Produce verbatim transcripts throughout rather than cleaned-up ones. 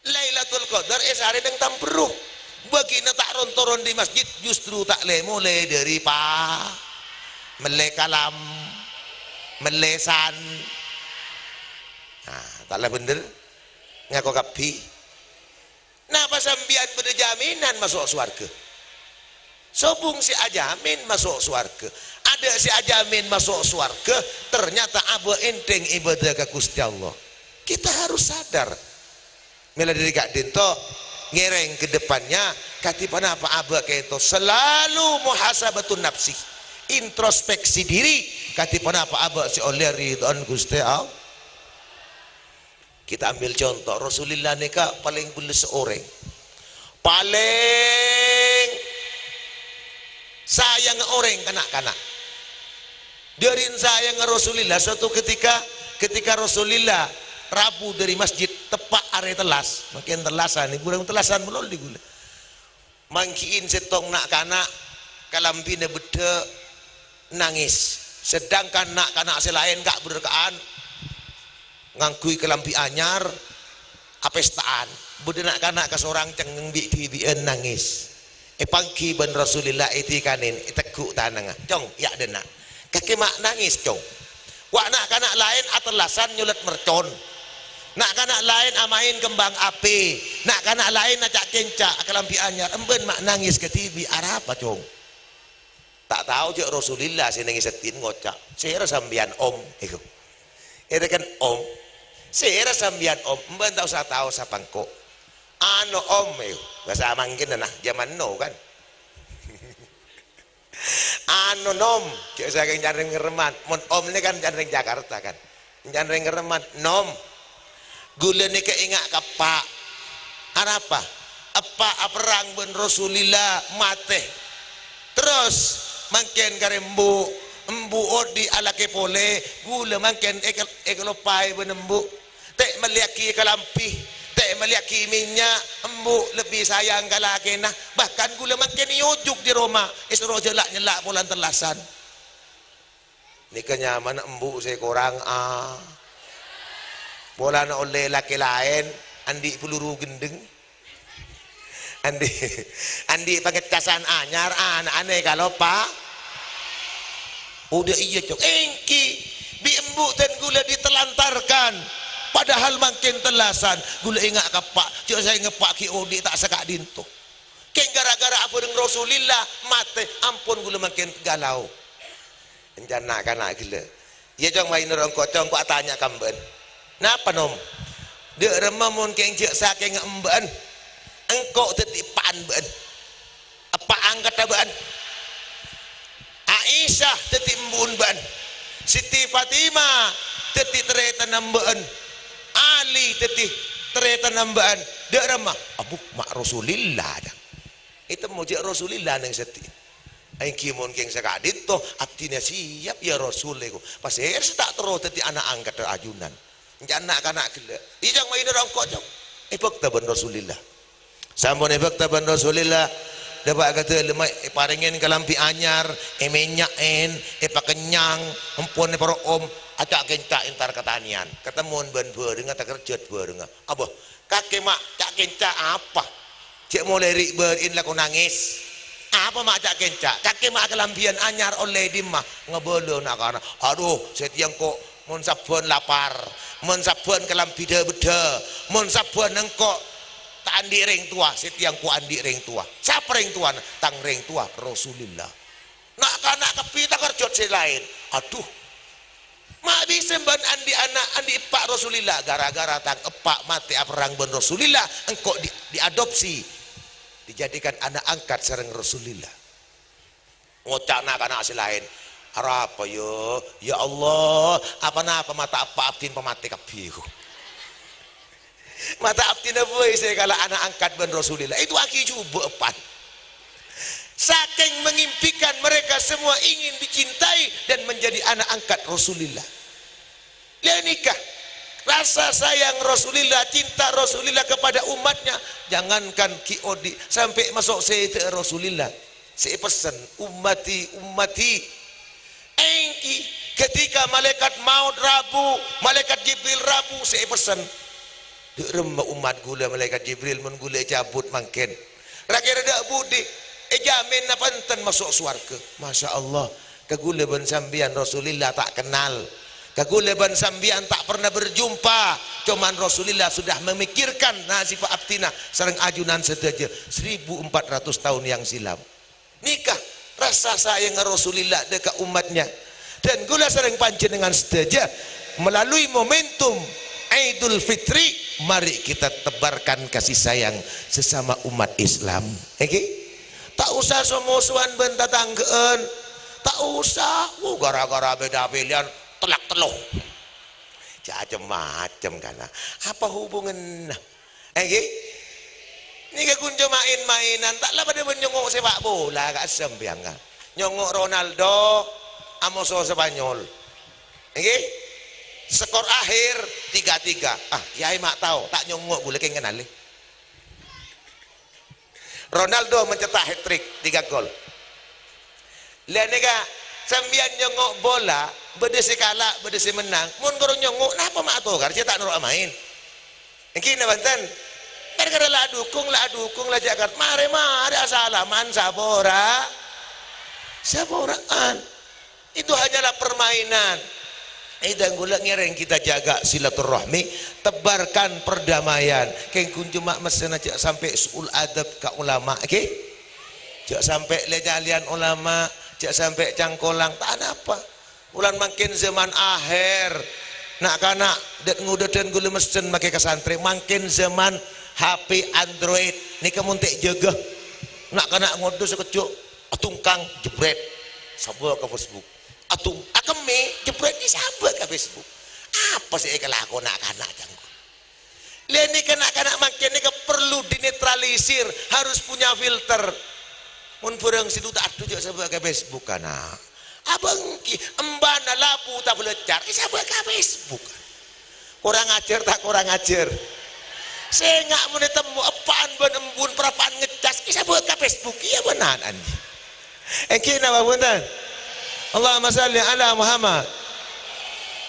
Lailatul Qadar è sarè neng Tamberru. Bâgina ta' ron-toron dâri masjid, justru ta' lè-molè dâri pa-, mellè kalam, mellè san. Nah, ta' la bhender? Ngako kabbhi. Napa sampèyan bâdâ jaminan maso' sowarghâ? Sobung sè ajamin maso' sowarghâ. Adâ' sè ajamin maso' sowarghâ, ternyata abâ' ènthèng ibadah ka Ghustè Allah. Kita harus sadar. Mèla dâri ka'dinto, ngèrèng ke depannya, kadhi ponapa abâ' ka'dinto selalu muhasabatun nafsi, introspeksi diri, kadhi ponapa abâ' sè ollè ridhoan Ghustè Allah. Kita ambil contoh, Rasulillah nèka palèng bellâs orèng. Palèng sayang orèng kana'-kana'. Dâri sayang Rasulillah, suatu ketika, ketika Rasulillah rabu dâri masjid, teppa' arè tellas, mangkèn tellasan, bhurâng tellasan malolo ghulâ. Mangghi'in sèttong na'-kana' kalambhina beddhâ' nangès, sedangkan na'-kana' sè laèn ka'-berka'an ngangghuy kalambhi anyar, apèsta'an. Bâdâ na'-kana' kasorang cengngeng bi'-dhibi'ân nangès. Èpangghi bân Rasulillah ètikanè, ètegghu' tanangnga. "Cong, yâ' dâ' enna'. Kakè ma' nangès, Cong. Wa' na'-kana' laèn atellasan nyolèt mercon. Na'-kana' laèn amaèn kembhâng apè. Na'-kana' laèn aca'-kènca' akalambhi anyar. Embhân ma' nangès kadhibi'. Arapa, Cong?" Ta' tao jâ' Rasulillah sè neng è seddhi'na ngoca', "Sèra sampèyan, Om?" Èko. Ètèkèn, "Om? Sèra sampèyan, Om? Embhân ta' osa tao sapa engko'." "Ano, Om," èko. Bhâsa mangkèn, nah, jhâman now, kan. "Ano, Nom," jâ' sakèng can rèng Ngeremman. Mon Om nèka kan can rèng Jakarta, kan. Can rèng Ngeremman, "Nom, ghulâ nèka enga' ka Eppa'. Arapa? Eppa' aperrang bân Rasulillah, matè. Terros mangkèn karè Embu', Embu' odi' alakè polè, ghulâ mangkèn èkel-, èkaloppaè bân Embu'. Ta' mellèyaghi kalambhi, ta' mellèyaghi mènnya', Embu' lebbi sayang ka lakèna. Bahkan ghulâ mangkèn èojhuk dâri roma, èsoro jhâ' la' nyella' polana tellasan." Nèka nyamana embu' sè korang, a. Polana ollè lakè laèn, andi' peluru gendheng. Andi', andi' pangècasan anyar, ana'na èkaloppa. Udah iyâ, Cong. Èngghi, bi' embu' dân ghulâ ditelantarkan. Padahal mangkèn tellasan, ghulâ enga' ka Eppa', jâ' saèngghâ Eppa' ghi' odi' ta' saka'dinto. Kèng gara-gara abhâreng Rasulillah matè, ampon ghulâ mangkèn galau. Èncan na'-kana' ghellâ'. Iyâ, Cong, maèn ro engko', Cong, engko' atanya ka embhâ'ân. Napa, Nom? Dâ' remma mon kèng jâ' sakèngnga embhâ'ân, engko' dhâddhi eppa'an bâ'ân. Eppa' angkatta bâ'ân. Aisyah dhâddhi embu'en bâ'ân. Siti Fatimah dhâddhi tarètanna bâ'ân. Ali dhâddhi tarètanna bâ'ân. Dâ' remma? Abu, ma' Rasulillah, Cong. Ètemmo jâ' Rasulillah neng seddhi. Èngghi mon kèng saka'dinto, abdhina siap, ya Rasul, èko. Pasèra sè ta' terro dhâddhi ana' angkatta ajunan. Èncan na'-kana' ghellâ'. Iyâ, Cong, maèn ro engko', Cong. Èbhâkta bân Rasulillah. Sampon èbhâkta bân Rasulillah, dâpa' ka dâlemma èparèngè kalambhi anyar, èmènya'è, èpakennyang, ampon èparo'om, aca'-kènca' entar ka tanèyan. Katemmon bân bhârângnga, takerjhât bhârângnga. Abâ, kakè ma' ca'-kènca' apa? Jâ' molaè ri'-bâri'na lako nangès. Apa ma' ca'-kènca'? Kakè ma' kalambhiyân anyar ollè dimma? Ngabâlâ na'-kana'. Adhu, satèya engko' mon sabbhân lapar, mon sabbhân kalambhi dhâ-beddhâ, mon sabbhân engko' ta' andi' rèng towa, satèya engko' andi' rèng towa. Sapa rèng towana? Tang rèng towa, Rasulillah. Na'-kana' kabbhi takerjhât sè laèn. Adhu. Ma' bisa bân andi' ana', andi' eppa' Rasulillah. Gara-gara tang eppa' matè aperrang bân Rasulillah, engko' di-, diadopsi. Dijadikan ana' angkat sareng Rasulillah. Ngoca' na'-kana' sè laèn. Arapa, yâ? Ya Allah, apa-napa mata eppa' abdhina pamatè kabbhi, ko? Mata abdhina bhâi sè èkala ana' angkat bân Rasulillah. Ètowaaghi jhubâ' eppa'na. Saking mengimpikan mereka semua ingin dicintai dan menjadi anak angkat Rasulillah. Lha nèka, rasa sayang Rasulillah, cinta Rasulillah kepada umatnya, jangankan ghi' odi', sampè' maso' sèdhâ'â Rasulillah. Sè èpessen, "Ummati, ummati." Èngghi, ketika malaikat maut rabu, malaikat Jibril rabu, sè èpessen, Dâ' remma ommat ghulâ Malaèkat Jibril mon ghulâ ècabut mangkèn. Ra-kèra dâ' budi, èjhâmin napa enten maso' sowarghâ. Masya Allah, ka ghulâ bân sampèyan Rasulillah ta' kennal. Ka ghulâ bân sampèyan ta' pernah berjumpa. Coman Rasulillah sudah memikirkan nasib abdhina sareng ajunan sadhâjâ seribu empat ratus tahun yang silam. Nèka rasa sayangnga Rasulillah dâ' ka ommatnya. Dan ghulâ sareng panjhennengngan sadhâjâ melalui momentum Idul Fitri, mari kita tebarkan kasih sayang sesama umat Islam. Èngghi? Ta' osa so-mosowan bân tatangghâ'ân. Ta' osa. Oh, gara-gara beda pilihan, telak tello. Cacem-macem kana. Apa hubunganna? Èngghi? Nèka ghun coma maèn-maènan, ta' la padâ bân nyongngo' sepak bola, ka' sampèyan, kan. Nyongngo' Ronaldo, amoso Spanyol. Èngghi? Skor akhir tiga tiga. Ah, kèyaè ma' tao, ta' nyongngo' ghulâ kèng kennalè. Ronaldo mencetak hat-trick, tiga gol. Lah nèka, sampèyan nyongngo' bola, bâdâ sè kala', bâdâ sè mennang. Mon karo nyongngo', napa ma' atokar, sè ta' noro' amaèn? Èngghi napa bhunten? Gara-gara la adukung, la adukung, la Jakarta. Marè-marè asalaman, sapora-, sapora'an. Itu hanyalah permainan. Èdhâ ghulâ ngèrèng kita jaga silaturahmi, tebarkan perdamaian. Kèng ghun coma messèna jhâ' sampè' su'ul adab ka ulama, èngghi? Jhâ' sampè' lè-calèyan ulama, jhâ' sampè' cangkolang, ta' napa. Wulan mangkèn zaman akhèr. Na'-kana' dâ'-ngodâdhân ghulâ messen makè ka santrè, mangkèn zaman H P Android. Nèka mon ta' èjâgâ. Na'-kana' ngodâ sakejjhâ', atungkang, jebrèt, sabâ' ka Facebook. Atung-, akemmè, jebrèt, èsabâ' ka Facebook. Apa sè èkalako na'-kana' cangkolang? Lè nèka na'-kana' mangkèn nèka perlu dinetralisir, harus punya filter. Mon bhârâng sè dhu ta' adhu jhâ' sabâ' ka Facebook, kana'. Abâ' èngghi, embhâna labu tabâlâccar, èsabâ' ka Facebook. Korang ajhâr ta' korang ajhâr? Sènga' mon ètemmo eppa'an bân embun parapa'an ngecas, èsabâ' ka Facebook, iyâ bhunten, anjing. Èngghi napa bhunten? Allahumma shalli ala Muhammad.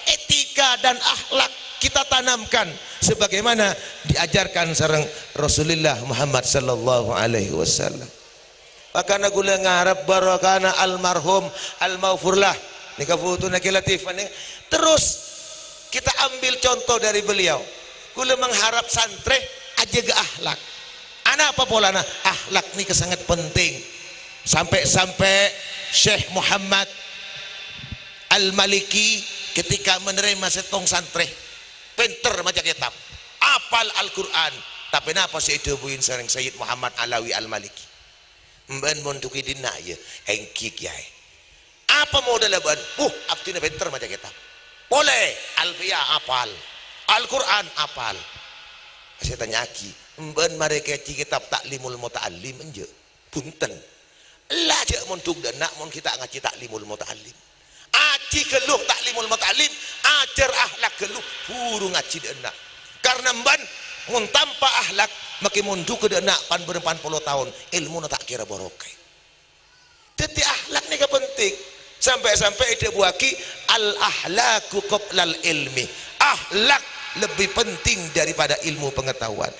Etika dan akhlak kita tanamkan sebagaimana diajarkan sareng Rasulullah Muhammad sallallahu alaihi wasallam. Makana ghulâ ngarep barokahna almarhum Al-Maghfurlah. Nèka fotona Kè Latif, nèng. Terus kita ambil contoh dari beliau. Ghulâ mengharap santrè ajâgâ akhlak. Anapa polana? Akhlak nèka sangat penting. Sampè'-sampè' Syekh Muhammad Al-Maliki ketika menerima sèttong santrè, pènter maca kètab, apal Al-Qur'an. Tapè napa sè èdhâbuwi sareng Sayyid Muhammad Alawi Al-Maliki? "Embhân mondhughi dinna', yâ?" "Èngghi, Kèyaè." "Apa modhâlla bâ'ân?" "Wuh, abdhina pènter maca kètab. Polè, Alfiyah apal, Al-Qur'an apal." Pas ètanya'aghi, "Embhân marè kajhi kètab Ta'limul Muta'allim, enjâ'?" "Bhunten." "Ella jhâ' mondhuk dâ' enna' mon ghi' ta' ngajhi Ta'limul Muta'allim. Ajhi ghâllu Ta'limul Muta'allim, ajhâr akhlak ghâllu, buru ngajhi dâ' enna'. Karna embhân mon tampa akhlak, makè mondhughâ dâ' enna' pan-bârâmpan polo taon, èlmona ta' kèra barokah." Dhâddhi, akhlak nèka penting. Sampè'-sampè' èdhâbuwâghi, "Al-akhlaqu qablal ilmi." Akhlak lebih penting daripada ilmu pengetahuan.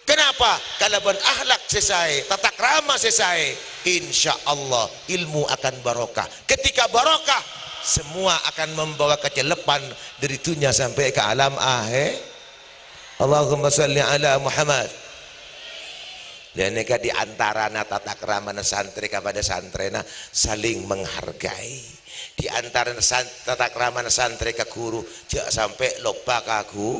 Kenapa? Kalabân akhlak sè saè, tata krama sè saè, insya Allah ilmu akan barokah. Ketika barokah, semua akan membawa kecelepan dari dunia sampai ke alam akhir. Allahumma shalli ala Muhammad. Dan nèka di antarana tata kramana santrè kapada santrèna saling menghargai. Di antarana san-, tata kramana santrè ka ghuru, jhâ' sampè' loppa ka ghu-,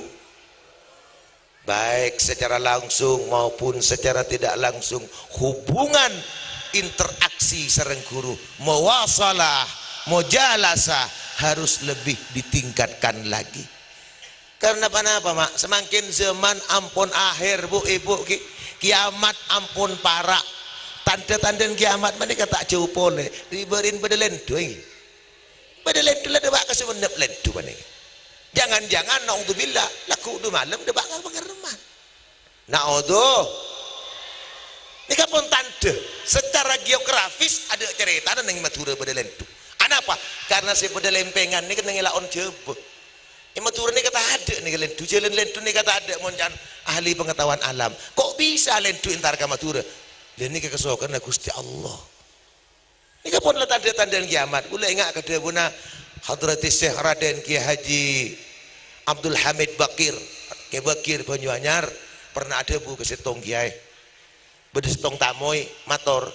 baik secara langsung maupun secara tidak langsung, hubungan interaksi sareng ghuru, muwasalah, mujalasah harus lebih ditingkatkan lagi. Karna ponapa, Ma'? Samangkèn zaman ampon akhèr, Bu', Ibu', ki-, kiamat ampon para'. Tandhâ-tandhâna kiamat panèka ta' jâu polè. Ri-, bâri'na bâdâ lèndhu, èngghi. Bâdâ lèndhu la dâpa' ka Sumenep lèndhu panèka. Jangan-jangan, naudzubillah, lagghu' dhu malem dâpa' ka Pakarman. Naudzu-, nèka pon tandhâ. Secara geografis adâ' carètana neng Madhurâ bâdâ lèndhu. Anapa? Karna sè bâdâ lèmpèngan nèka neng è laon Jhâbâ. È Madhurâ nèka tadâ' nèka lèndhu, jhâlân lèndhu nèka tadâ' mon can ahli pengetahuan alam. Kok bisa lèndhu entar ka Madhurâ? Lha nèka kasokanna Ghustè Allah. Nèka pon la tandhâ-tandhâna kiamat. Kaulâ enga' ka dhâbuna Hadrati Syekh Raden Kiai Haji Abdul Hamid Bakir, Kiai Bakir Banyuanyar, pernah adhâbu ka sèttong kiai. Bâdâ sèttong tamoy mator,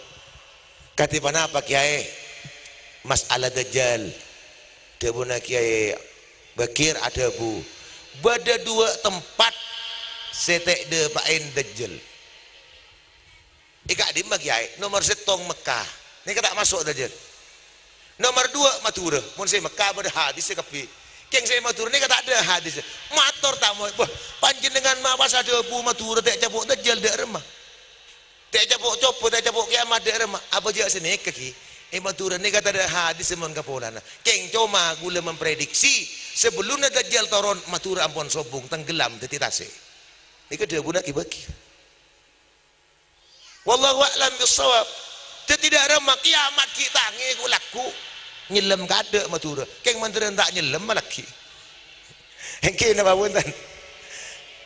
"Kadhi ponapa, Kiai, masalah Dajjal?" Dhâbuna Kiai Bakir adhâbu, "Bâdâ duwâ' tempat sè ta' èdâpa'è Dajjal." "È ka'dimma, Kiai?" "Nomor sèttong Mekkah. Nèka ta' maso' Dajjal. Nomor duwâ' Madhurâ. Mon sè Mekkah bâdâ hadis kabbhi. Kèng sè Madhurâ nèka tadâ' hadis." Mator tamoy, "Bâh, panjhennengngan ma' pas adhâbu Madhurâ ta' ècapo' Dajjal dâ' remma? Ta' ècapo' cobhâ, ta' ècapo' kiamat dâ' remma? Apa jhâ' sanèka, Ki? È Madhurâ nèka tadâ' hadis mon ka polana. Kèng coma kaulâ memprediksi, sabellunna Dajjal toron, Madhurâ ampon sobung, tenggelam, dhâddhi tasè'." Nèka dhâbuna Kiai Bakir. Wallahu a'lam bissawab. Dhâddhi dâ' remma kiamat ghi' tangè ghu-lagghu. Nyellem kaadâ' Madhurâ. Kèng mandhârân ta' nyellem malaghi. Èngghi napa bhunten?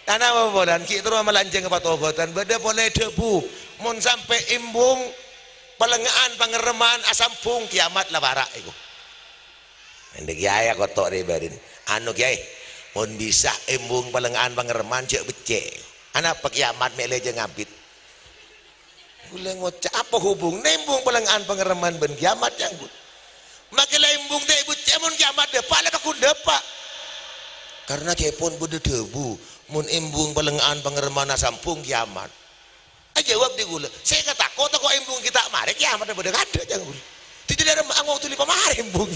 Ana apa polana ghi' terro malanjhâng patobhâdhân. Bâdâ polè dhâbu, "Mon sampè' embung palèngnga'an pangerremman asambhung, kiamat la para' èko." Andi' Kiai akoto' rè bârin. "Anu, Kiai, mon bisa embung palèngnga'an pangerremman jhâ' beccè'." "Anapa kiamat mè' lèjhâ ngabit?" Kaulâ ngoca', "Apa hubunganna embung palèngnga'an pangerremman bân kiamat, ca'na kaulâ? Makè la embung ta' beccè', mon kiamat dâpa' la pagghun dâpa'." Karna ca'èpon bâdâ dhâbu, "Mon embung palèngnga'an pangerremman asambhung, kiamat." Ajâwâb dâ' kaulâ, "Sè èkatako'-tako' embung ghi' ta' marè, kiamat bâdâ kaadâ'," ca'na kaulâ. Dhâddhi dâ' remma ango' tuli pamarè embung.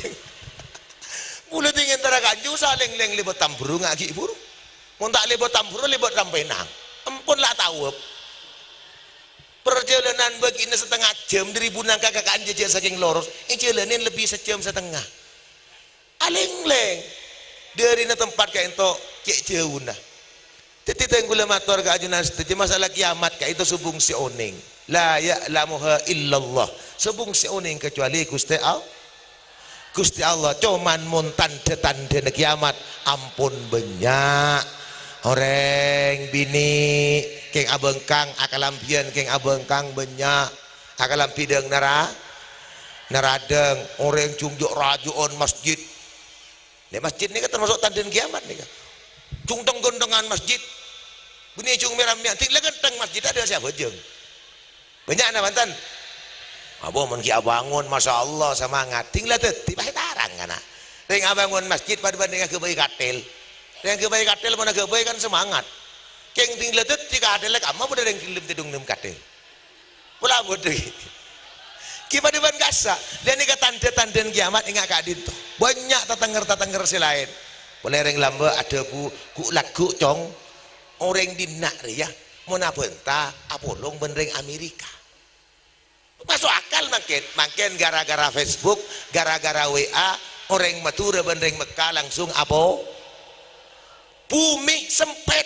Kaulâ tèngèn tara kanjhu salèng-lèng lèbât tambhuru nga' ghi' buru. Mon ta' lèbât tambhuru, lèbât rampènang. Ampon la tawaf. Parjhâlânan bâgi'na satengnga jhâm dâri Bunangka ka Kanjâjâ sakèng loros, èjhâlânin lebbi sajhâm satengnga. Alèng-lèng. Dârina tempat ka'ènto cè' jhâuna. Dhâddhi, dhâng kaulâ mator ka ajunan sadhâjâ, masalah kiamat ka'ènto sobung sè onèng. La ya'lamuha illallah. Sobung sè onèng kacuali Ghustè All-, Ghustè Allah. Coman mon tandhâ-tandhâna kiamat ampon bânnya'. Orèng binè' kèng abângkang, akalambhiyân kèng abângkang bânnya'. Akalambhi dâng nara-, naradâng, orèng jhung jhâ'-rajâ'ân masjid. Nè, masjid nèka tamaso' tandhâna kiamat nèka. Jhung teng-ghântengan masjid. Bânnè jhung mè-rammèyan, dhing la ghântheng masjid, tadâ' sè abhâjâng. Bânnya' napa bhunten? Apa mon ghi' abângon, masyaallah, semangat. Dhing la dhâddhi, pas tarang kana'. Rèng abângon masjid padâ bân rèng aghâbây katèl. Rèng aghâbây katèl mon aghâbây kan semangat. Kèng dhing la dhâddhi katèl kamma padâ rèng ghellem tèdung nem katèl. Pola bodho. Ghi' padâ bân kassa'. Lha nèka tandhâ-tandhâna kiamat enga' ka'dinto. Bânnya' tatengnger-tatengnger sè laèn. Polè rèng lambâ' adhâbu, "Ghu'-lagghu', Cong. Orèng dinna' rèya mon abhânta apolong bân rèng Amerika." Maso' akal mangkèn. Mangkèn gara-gara Facebook, gara-gara W A, orèng Madhurâ bân rèng Mekka langsung apo-, Bhumè sempèt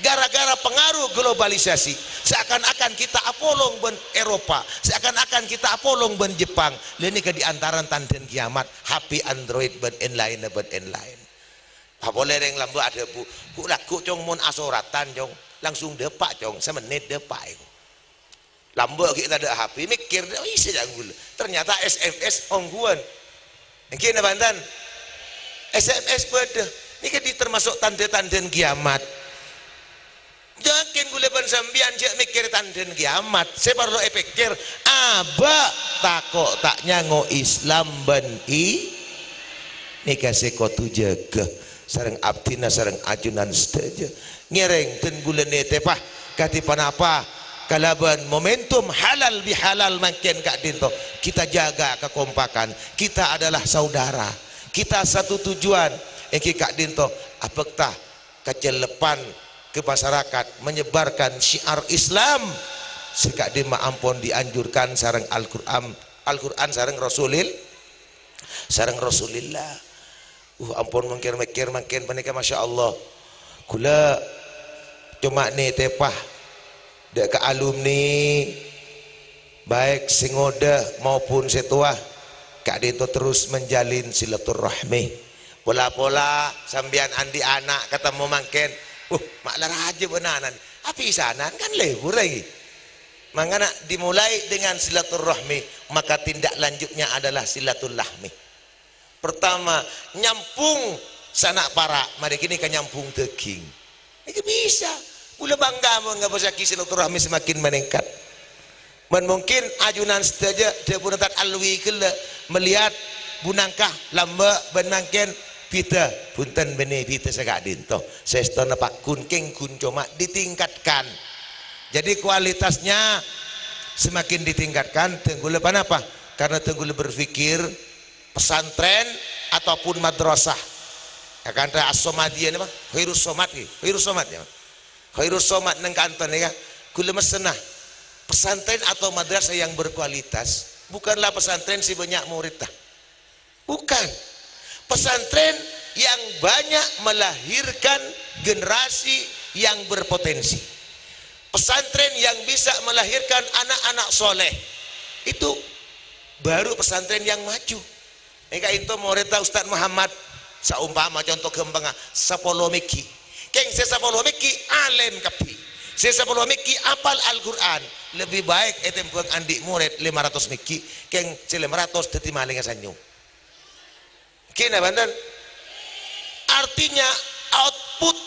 gara-gara pengaruh globalisasi. Seakan-akan kita apolong bân Eropa, seakan-akan kita apolong bân Jepang. Lha nèka di antarana tandhâna kiamat, H P Android bân èn-laènna bân èn-laèn. Apolè rèng lambâ' adhâbu, "Ghu'-lagghu', Cong, mon asoratan, Cong, langsung dâpa', Cong, samennit dâpa', Cong." Lambâ' ghi' tadâ' H P, mèkkèr, "Oh, iyâ sè jhâ' ghulâ." Ternyata S M S ongghuwân. Èngghi napa bhunten? S M S bâdâ. Nèka di-, tamaso' tandhâ-tandhâna kiamat. Yakin ghulâ bân sampèyan jhâ' mèkkèr tandhâna kiamat. Sè parlo èpèkkèr, abâ' tako' ta' nyango Islam bân i-, nèka sè kodhu jâgâ. Sareng abdhina sareng ajunan sadhâjâ. Ngèrèng dân bulâ nètèpa kadhi ponapa kalabân momentum halal bihalal mangkèn ka'dinto. Kita jaga kekompakan. Kita adalah saudara. Kita satu tujuan. Èngghi ka'dinto abhâkta kacellepan ke masyarakat, menyebarkan syiar Islam sè ka'dimma ampon dianjurkan sareng Al-Qur'an, Al-Qur'an sareng Rasulil-, sareng Rasulillah. Uh, ampon mèkkèr-mèkkèr mangkèn panèka, Masya Allah. Ghulâ coma nètèpa dâ' ka alumni, baik sè ngodâ maupun sè towa, ka'dinto terus menjalin silaturahmi. Pola-pola sampèyan andi' ana' katemmo mangkèn, "Uh, ma' la rajâ bân ana'na. Apisanan kan lebur lagi." Mangkana dimulai dengan silaturrahmi, maka tindak lanjutnya adalah silaturrahmi. Pertama, nyambhung sana' para', marè ghânèka nyambhung dhâghing. Nèka bisa. Kaulâ bangga mon ngabassaghi silaturahmi semakin meningkat. Mon mungkin ajunan sadhâjâ dhâbuna Tad Alwi ghellâ' melihat Bu Nangka lambâ' bân mangkèn bhidhâ. Bhunten bânnè bhidhâ saka'dinto. Sèstona paggun kèng ghun coma ditingkatkan. Jadi kualitasnya semakin ditingkatkan. Dhâng kaulâ ponapa? Karena dhâng kaulâ berpikir pesantren ataupun madrasah. Ya kan, As-Somadiyah napa? Khairus Somad, ngghi. Khairus Somad, ya. Khairus Somad neng kantor nèka, kaulâ messenna pesantren atau madrasah yang berkualitas, bukanlah pesantren sè bânnya' muridda. Bukan. Pesantren yang banyak melahirkan generasi yang berpotensi. Pesantren yang bisa melahirkan anak-anak soleh. Itu baru pesantren yang maju. Èngka'ènto moreddhâ Ustaz Muhammad, saompama conto ghâmpangnga, sapolo mèghi'. Kèng sè sapolo mèghi' alèm kabbhi. Sè sapolo mèghi' apal Al-Qur'an. Lebih baik ètèmbhâng andi' morèd lèma ratos mèghi', kèng sè lèma ratos dhâddhi malèngnga sanyong. Ghi napa bhunten? Artinya, output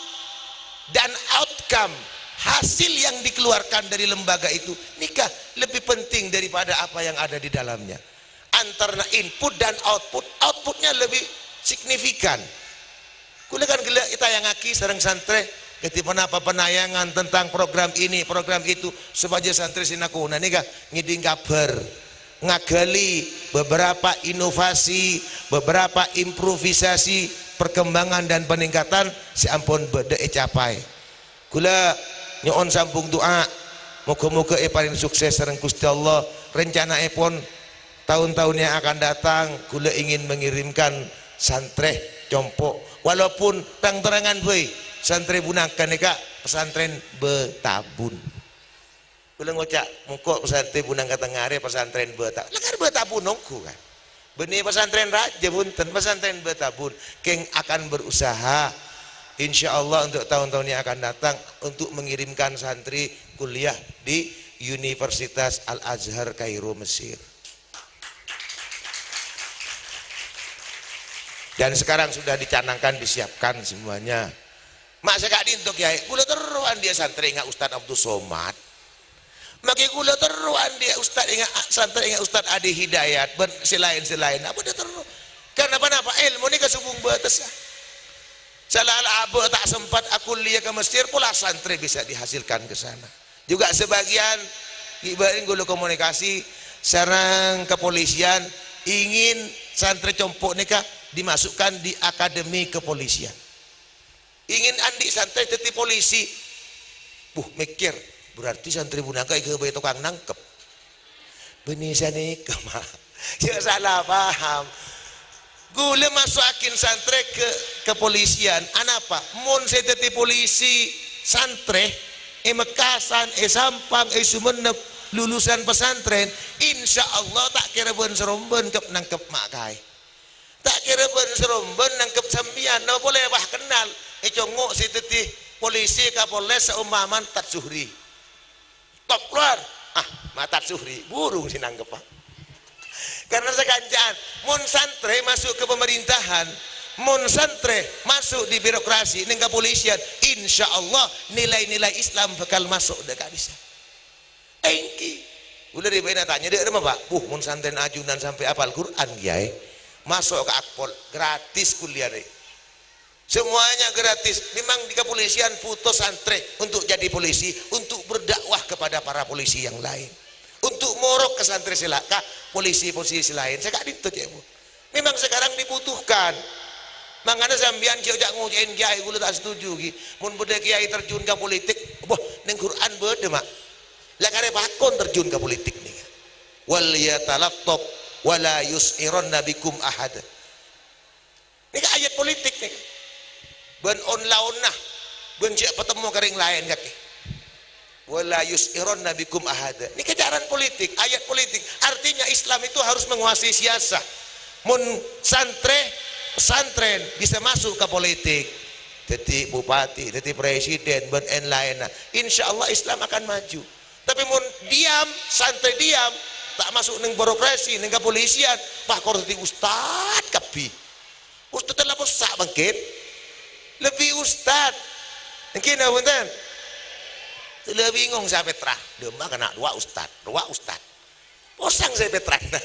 dan outcome, hasil yang dikeluarkan dari lembaga itu, nèka lebih penting daripada apa yang ada di dalamnya. Antarana input dan output, outputnya lebih signifikan. Kaulâ kan ghellâ' ètayangaghi sareng santrè, kadhi ponapa penayangan tentang program ini, program itu, supaya santrè sè nakonè nèka ngèdhing kabhâr, ngaghâli beberapa inovasi, beberapa improvisasi, perkembangan dan peningkatan sè ampon bâdâ ècapai. Kaulâ nyo'on sambung du'a, moghâ-moghâ èparèng sukses sareng Ghustè Allah. Rencanaèpon, taon-taon yang akan datang, kaulâ ingin mengirimkan santrè compo'. Walaupun terang-terangan bhâi, santrè Bu Nangka nèka pesantren Bâtabun. Kaulâ ngoca', mongko' pesantren Bu Nangka tengnga arè pesantren Bâta-, la kan Bâtabun ongghu, kan? Bânnè pesantren rajâ, bhunten, pesantren Bâtabun. Kèng akan berusaha, insyaallah, untuk tahun-tahun yang akan datang, untuk mengirimkan santri kuliah di Universitas Al-Azhar Kairo, Mesir. Dan sekarang sudah dicanangkan, disiapkan semuanya. Ma' saka'dinto, Kèyaè, kaulâ terro andi' santrè ènga' Ustaz Abdus Somad. Makè kaulâ terro andi' ustad ènga', santrè ènga' Ustad Adi Hidayat, bân sè laèn-sè laèn. Apa dâ' terro? Karna ponapa? Èlmo nèka sobung bâtessa. Sala la abâ' ta' sempat akuliah ka Mesir, pola santrè bisa dihasilkan ke sana. Juga sebagian, ghi' bâdâ kaulâ komunikasi sareng kepolisian, ingin santrè compo' nèka dimasukkan di akademi kepolisian. Ingin andi' santrè dhâddhi polisi. Buh, mèkkèr, berarti santrè Bu Nangka èghâbây tokang nangkep. Bânnè sanèka, Ma'. Jhâ' sala paham. Kaulâ maso'aghin santrè ka kepolisian. Anapa? Mon sè dhâddhi polisi santrè, è Mekkasan, è Sampang, è Sumenep, lulusan pesantren, insyaallah ta' kèra bân-sarombân kep-nangkep ma' kaè. Ta' kèra bân-sarombân nangkep sampèyan, napa polè wah kennal, ècongngo' sè dhâddhi polisi kapolres saompamana Tad Zuhri. Top keluar, ah, ma' Tad Zuhri, burung sè nangkep, Pak. Karna sakanca'an, mon santrè maso' ka pemerintahan, mon santrè maso' di birokrasi, neng kapolisian, insyaallah nilai-nilai Islam bakal maso' dâ' ka'dissa'. Èngghi. Kaulâ rè bâ'na tanya, "Dâ' remma, Pak?" "Buh, mon santrèna ajunan sampè' apal Qur'an, Kèyaè. Maso' ka Akpol, gratis kuliah, rè. Semuanya gratis. Memang di kepolisian butuh santrè untuk jadi polisi, untuk berdakwah kepada para polisi yang lain. Untuk morok ka santrè sè la-, ka polisi-polisi sè laèn." Sè ka'dinto, cè', Bu. Memang sekarang dibutuhkan. Mangkana sampèyan jhâ' ngoca'-ngoca'in kèyaè, kaulâ ta' setuju, ghi. Mon bâdâ kèyaè terjun ka politik, wah, neng Qur'an bâdâ, Ma'. La karè pakon terjun ka politik nèka. "Wal yatalattaf wa la yus'iranna bikum ahad." Nèka ayat politik nèka. Bân on-laonna, bân jhâ' patemmo ka rèng laèn kakè. "Wa la yus'iranna bikum ahada." Nèka caran politik, ayat politik. Artinya Islam itu harus menguasai siasah. Mon santrè Pesantren bisa masuk ke politik, dhâddhi bupati, dhâddhi presiden, bân laèn-laènna. Insya Allah Islam akan maju. Tapè mon diam, santrè diam, ta' maso' neng birokrasi, neng kapolisian, pas kor dhâddhi ustad kabbhi. Ustad la possa' mangkèn. Lebbi ustad. Èngghi napa bhunten? La bingung sè apètra. Dâ' emma kana' duwâ' ustad, duwâ' ustad. Posang sè apètrana.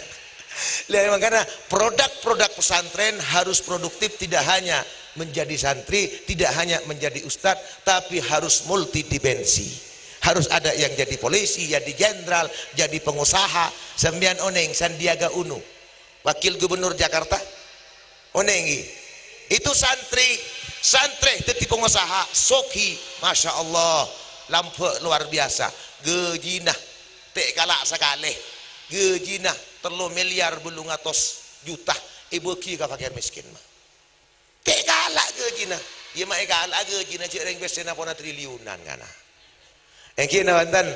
Lah, makanya produk-produk pesantren harus produktif, tidak hanya menjadi santri, tidak hanya menjadi ustad, tapi harus multidimensi. Harus ada yang jadi polisi, jadi jenderal, jadi pengusaha. Sampèyan onèng Sandiaga Uno, wakil gubernur Jakarta? Onèng, ghi. Itu santri, santrè dhâddhi pengusaha, soghi, masya Allah, lambâ' luar biasa. Ghâjina ta' kala' sakalè, ghâjina tello miliar bâllung atos juta èbâghi ka fakir miskin, ma'. Ta' kala' ghâjina. Iyâ, ma' èkala' ghâjina jhâ' rèng pèssèna pona triliunan, kana'. Èngghi napa bhunten?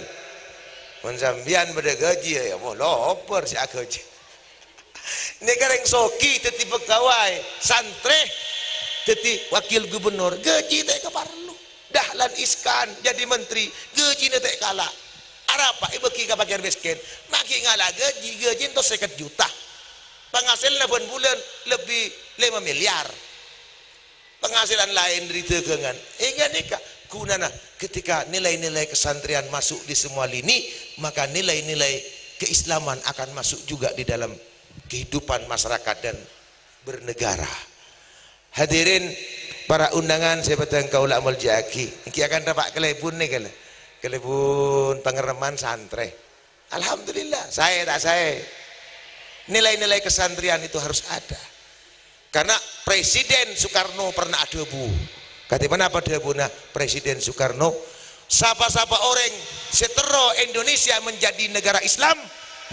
Mon sampèyan bâdâ ghâji, ya Allah, lobâr sè aghâji. Nèka rèng soghi dhâddhi pegawai, santrè dhâddhi wakil gubernur, ghâji ta' èkaparlo. Dahlan Iskan jadi menteri, ghâjina ta' èkala'. Arapa èbâghi ka fakir miskin? Ma' ghi' ngala' ghâji, ghâji èntos sèket juta. Panghasilanna bân-bulân lebbi lèma miliar. Penghasilan laèn dâri dâgângan. Èngghi nèka ghunana, ketika nilai-nilai kesantrian masuk di semua lini, maka nilai-nilai keislaman akan masuk juga di dalam kehidupan masyarakat dan bernegara. Hadirin para undangan sè bhâdhân kaulâ molja'aghi, èngghi akan rapa' kalèbun nèka, kalèbun pangerreman santrè. Alhamdulillah, saè ta' saè? Nilai-nilai kesantrian itu harus ada. Karena Presiden Soekarno pernah adhâbu. Kadhi ponapa dhâbuna Presiden Soekarno? Sapa-sapa orèng sè terro Indonesia menjadi negara Islam,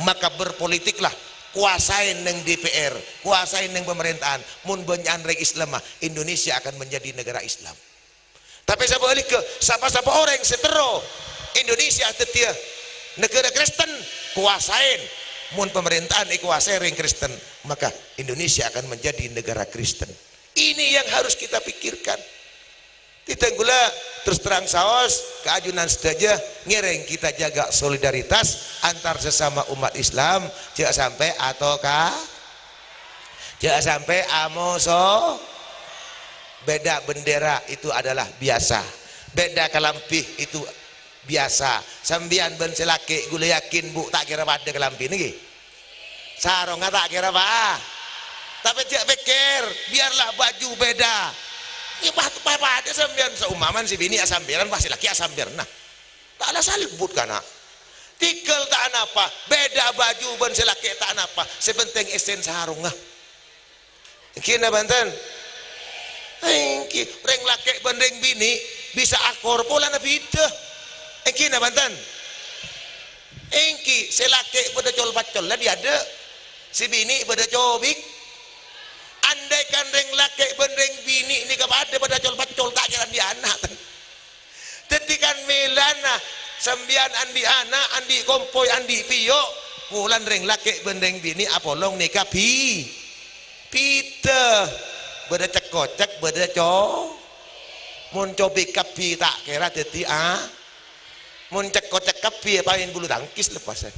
maka berpolitiklah, kuasaè neng D P R, kuasaè neng pemerintahan. Mon bânnya'an rèng Islam, mah, Indonesia akan menjadi negara Islam. Tapè sabhâligghâ, sapa-sapa orèng sè terro Indonesia dhâddhiyâ negara Kristen, kuasaè. Mon pemerintahan èkuasaè rèng Kristen, maka Indonesia akan menjadi negara Kristen. Ini yang harus kita pikirkan. Dhâddhi kaulâ terus terang saos ka ajunan sadhâjâ, ngèrèng kita jaga solidaritas antar sesama umat Islam, jhâ' sampè' atoka-, jhâ' sampè' amoso. Beda bendera itu adalah biasa. Beda kalambhi itu biasa. Sampèyan bân sè lakè' kaulâ yakin, Bu, ta' kèra padâ kalambhina, ghi? Sarongnga ta' kèra pa-, tapè jhâ' pèkkèr, biarlah baju beda. Yâ, pa-, pa-, padâ sampèyan, saompamana sè binè' asampèran, pas sè lakè' asampèranna. Ta' la salbut, kana'. Tèghâl ta' anapa, beda baju bân sè lakè' ta' anapa, sè penting essèna sarongnga. Èngghi napa bhunten? Èngghi, rèng lakè' bân rèng binè' bisa akor polana bhidhâ. Èngghi napa bhunten? Èngghi, sè lakè' bâdâ col-pacolla è adâ', sè binè' bâdâ cobik. Andaikan rèng lakè' bân rèng binè' nèka padâ, padâ col-pacol, ta' kèra andi' ana'. Dhâddhi kan mèlana, sampèyan andi' ana', andi' kompoy, andi' pèyo', polana rèng lakè' bân rèng binè' apolong nèka bi-, bhidhâ. Bâdâ cek-kocek, bâdâ co-, mon cobik kabbhi ta' kèra dhâddhi a-, mon cek-kocek kabbhi, ya, paèn bulu tangkis lepasan.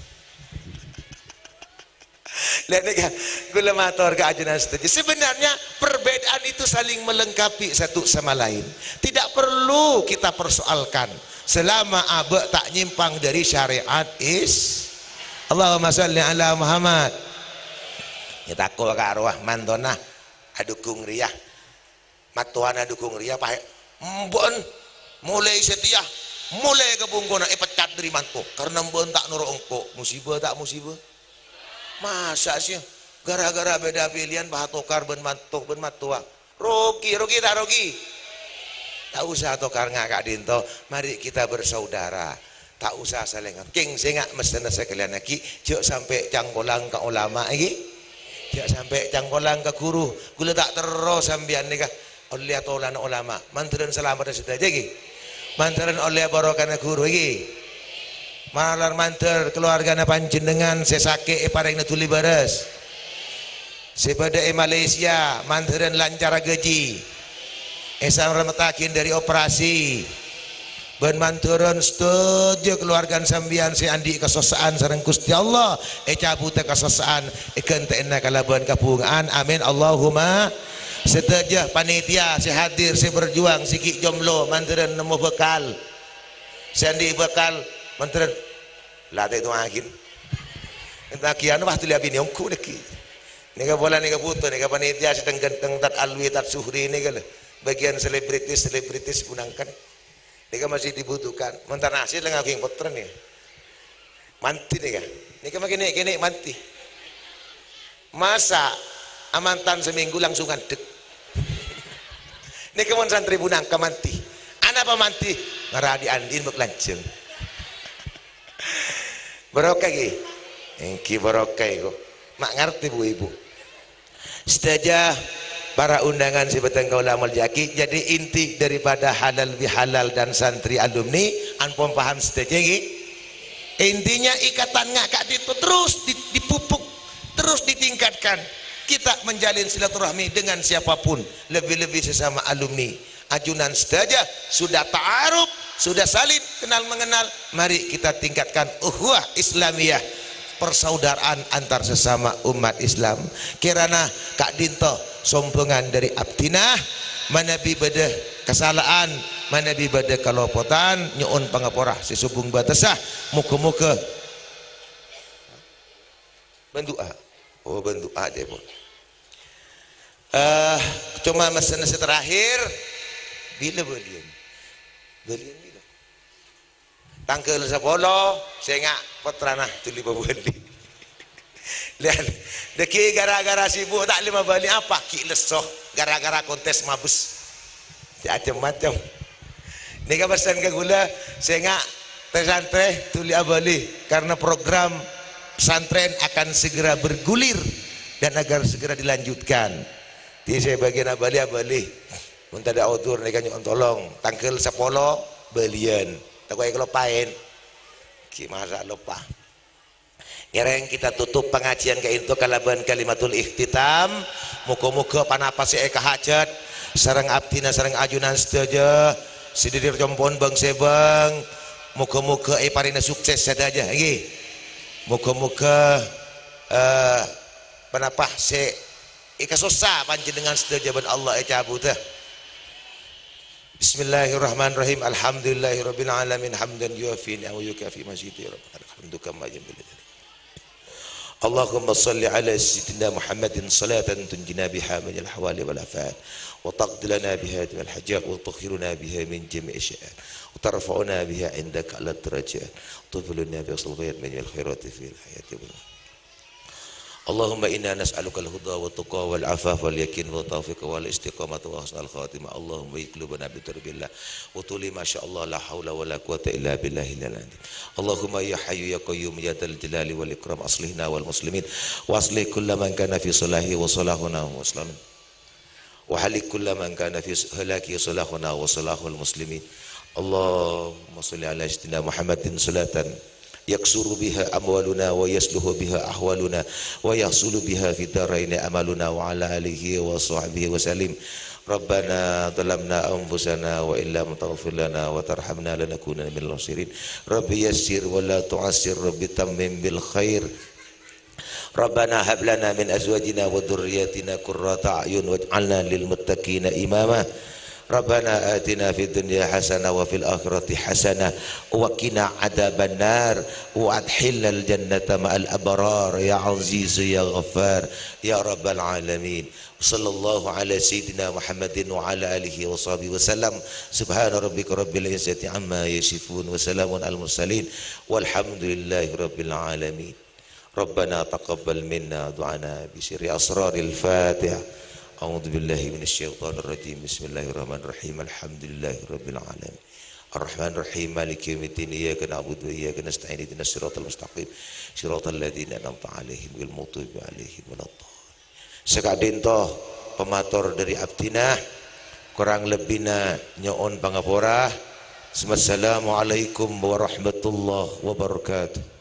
Lah nèka, kaulâ mator ka ajunan sadhâjâ. Sebenarnya perbedaan itu saling melengkapi satu sama lain. Tidak perlu kita persoalkan selama abâ' ta' nyèmpang dâri syariat Is-, Allahumma shalli ala Muhammad. Yâ, tako' ka' rowa mantona adhugung rèya. Mattowana dhugung rèya, paè, embu'en, molaè satèya, molaè ka bungkona èpecat dâri manto, karna embu'en ta' noro' engko'. Musibâ ta' musibâ? Masa' sè gara-gara beda pilihan, pas atokar bân manto, bân mattowa. Rogi, rogi ta' rogi? Ta' osa atokar nga' ka'dinto. Mari kita bersaudara. Ta' osa salèngan. Kèng sènga' mestèna sakalèyan aghi, jhâ' sampè' cangkolang ka olama, ghi. Jhâ' sampè' cangkolang ka ghuru. Kaulâ ta' terro sampèyan nèka ollè atolana olama. Mandhârân salameddhâ sadhâjâ, ghi. Mandhârân ollè barokana ghuru, ghi. Malar mandhâr kalowargana panjhennengngan sè sakè' èparèngana dhuli bârâs. sè bâdâ è Malaysia, mandhârân lancar ghâji, èsalamettaghi dâri operasi, bân mandhârân sadhâjâ kalowarghâna sampèyan sè andi' kasossa'an sareng Ghustè Allah, ècabhuddhâ kasossa'an, èghântè'ana kalabân kabhungaan. Amin, Allahumma. Sadhâjâ panitia sè hadir, sè berjuang, sè ghi' jomlo, mandhârân nemmo bhâkal. Sè andi' bhâkal, mandhârân la ta' ètongngaghi. Ètongngaghi anu, wah, dhuli abinè ongghu nèka. Nèka polana nèka bhuto, nèka panitia sè dhâng-ghântheng, Tad Alwi, Tad Zuhri nèka lho. Bagian selebritis, selebritis punangkan. Nèka masih dibutuhkan. Mon Tad Nasir la ngaghi pottra nèka. Manti nèka. Nèka ma' kènè'-kènè' manti. Masa' amantan seminggu langsung nganḍek. Nèka mon santrè punangka manti. Anapa manti? Ngara dhi' andi'na bâk lanjhâng. Barokah ghi? Èngghi barokah iku. Ma' ngartè, Bu, Ibu. Sadhâjâ para undangan sè bhâdhân kaulâ molja'aghi, jadi inti daripada Halal Bihalal dan santri alumni, ampon paham sadhâjâ, ngghi? Intinya, ikatan nga' ka'dinto terus di-, dipupuk, terus ditingkatkan. Kita menjalin silaturahmi dengan siapapun, lebih-lebih sesama alumni. Ajunan sadhâjâ sudah ta'aruf, sudah saling kenal mengenal, mari kita tingkatkan ukhuwah Islamiyah, persaudaraan antar sesama umat Islam. Kèrana ka'dinto sombhângan dâri abdhina, manabi bâdâ kasala'an, manabi bâdâ kalopotan, nyo'on pangapora sè sobung bâtessa. Moghâ-moghâ bân du'a. Oh, bân du'a, ca'èpon. Eh, coma messèna sè terakhir, bilâ bâliyân? Bâliyân bilâ? Tangghâl sapolo, sènga' pottrana dhuli pabâli. Lihat, dhâggi' gara-gara sibuk ta' lè mabâli apa? Ghi' lesso gara-gara kontes mabes. Sè macem-macem. Nèka pessen ka kaulâ, sènga' tan-santrè dhuli abâli, karena program pesantren akan segera bergulir dan akan segera dilanjutkan. Dhâddhi sè bâgiyân abâli, abâli. Mon tadâ' odzur nèka nyo'on tolong, tangghâl sapolo bâliyân. Tako' èkaloppaè. Ghi' masa' loppa. Ngèrèng kita tutup pangajiân ka'dinto kalabân kalimatul ikhtitam. Moghâ-moghâ ponapa sè èkahajhât sareng abdhina sareng ajunan sadhâjâ sè dhâddhi compo'na bâng-sèbâng, moghâ-moghâ èparèngana sukses sadhâjâ, èngghi. Moghâ-moghâ, eh, ponapa sè èkasossa panjhennengngan sadhâjâ bân Allah ècabhuddhâ. Bismillahirrahmanirrahim. Alhamdulillahirabbil alamin, hamdan yuwafi ni'amahu wa yukafi mazidahu, ya Rabbana lakal hamdu kama yanbaghi li jalali wajhika. Allahumma shalli ala sayyidina Muhammadin salatan tunjina biha minal ahwali wal afat, wa taqdi lana biha jami'al hajat, wa tutahhiruna biha min jami'is sayyi'at, wa tarfa'una biha indaka a'la darajat, wa tuballighuna biha aqsal ghayat min jami'il khairati fil hayati wal Allahumma inna nas'aluka al-huda wa tuqa wal afafa wal yakin wa taufiqa wal istiqamata wa husnal khatimah. Allahumma bayyid qulubana bi taribillah wa tuli ma sya Allah, la haula wa la quwwata illa billahil aliyil azim. Allahumma ya hayyu ya qayyum ya dzal jalali wal ikram, aslihna wal muslimin, wa aslih kulla man kana fi salahi wa salahuna wa muslimin. Wa halik kulla man kana fi halaki salahuna wa salahul muslimin. Allahumma shalli ala sayyidina Muhammadin salatan yaksuru biha amwaluna wa yasluhu biha ahwaluna wa yahsulu biha fid daraini amaluna wa ala alihi wa sahbihi wa sallim. Rabbana zalamna anfusana wa illam taghfir lana wa tarhamna lanakunanna minal khasirin. Rabbi yassir wa la tu'assir, Rabbi tammim bil khair. Rabbana hab lana min azwajina wa dzurriyyatina qurrata a'yun waj'alna lil muttaqina imama. Rabbana atina fid dunya hasanah wa fil akhirati hasanah wa qina adzabannar wa adkhilnal jannata ma'al abrar ya Aziz ya Ghaffar ya Rabbal alamin. Sallallahu ala sayyidina Muhammadin wa ala alihi wa sahbihi wa sallam. Subhana rabbika rabbil izzati amma yasifun wa salamun al mursalin walhamdulillahi rabbil alamin. Rabbana taqabbal minna du'ana bi sirri asraril Fatihah. A'udzu billahi minasy syaithanir rajim. Bismillahirrahmanirrahim. Alhamdulillahi rabbil alamin. Arrahmanirrahim. Maliki yaumiddin. Iyyaka na'budu wa iyyaka nasta'in. Ihdinas siratal mustaqim. Siratal ladzina an'amta 'alaihim ghairil maghdubi 'alaihim waladdallin. Saka'dinto pamator dhâri abdhina, korang lebbina nyo'on pangapora. Assalamualaikum warahmatullahi wabarakatuh.